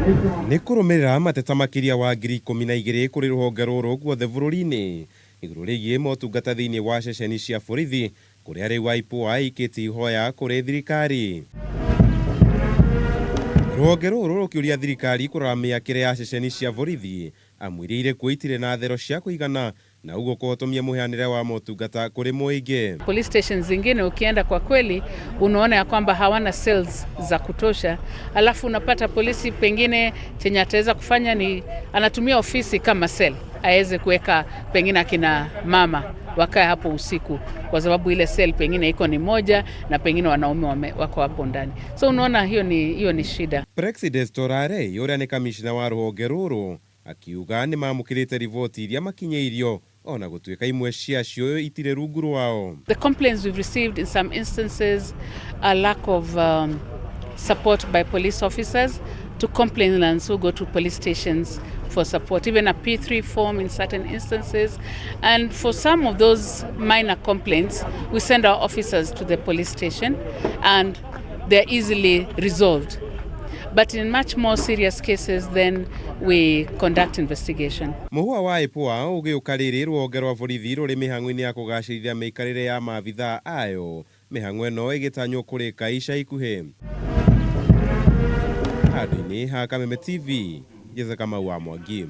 Nĩ kũrũmĩrĩra mateta makĩria wa 12,000 kũrĩ rũhonge rũrũ guothe bũrũri-inĩ igũrũ rĩgiĩ motungata thĩinĩ wa ceceni cia borithi, kũrĩa rĩu IPOA ĩikĩtie ihoya kũrĩ thirikari. Rũhonge rũrũ rũkĩũria thirikari kũrora mĩakĩre ya ceceni cia borithi, amu iria irĩ kuo itirĩ na thero cia kũigana na ũguo kũhotomia mũheanĩre wa motungata kũrĩ mũingĩ. Police stations zingine ukienda, kwa kweli unaona ya kwamba hawana cells za kutosha, alafu unapata polisi pengine chenye ataweza kufanya ni anatumia ofisi kama cell, aweze kuweka pengine akina mama wakae hapo usiku, kwa sababu ile cell pengine iko ni moja na pengine wanaume wako hapo ndani. So unaona hiyo ni shida. Prexides Torare, ũrĩa nĩ kamishna wa rũhonge rũrũ, akiuga nĩ mamũkĩrĩte riboti iria makinyĩirio, ona gũtuĩka imwe ciacio itirĩ rungu rwao. The complaints we've received, in some instances, a lack of support by police officers to complainants who go to police stations for support, even a P3 form in certain instances. And for some of those minor complaints, we send our officers to the police station and they're easily resolved. But in much more serious cases, then we conduct investigation. Mũhũa wa IPOA ũgĩũka rĩrĩ rũhonge rwa borithi rũrĩ mĩhang'o-inĩ ya kũgacĩrithia mĩikarĩre ya maabithaa ayo, mĩhang'o ĩno ĩgĩtanywo kũrĩka ica ikuhĩ. Handũ-inĩ ha Kameme TV, Jesse Kamau wa Mwangi.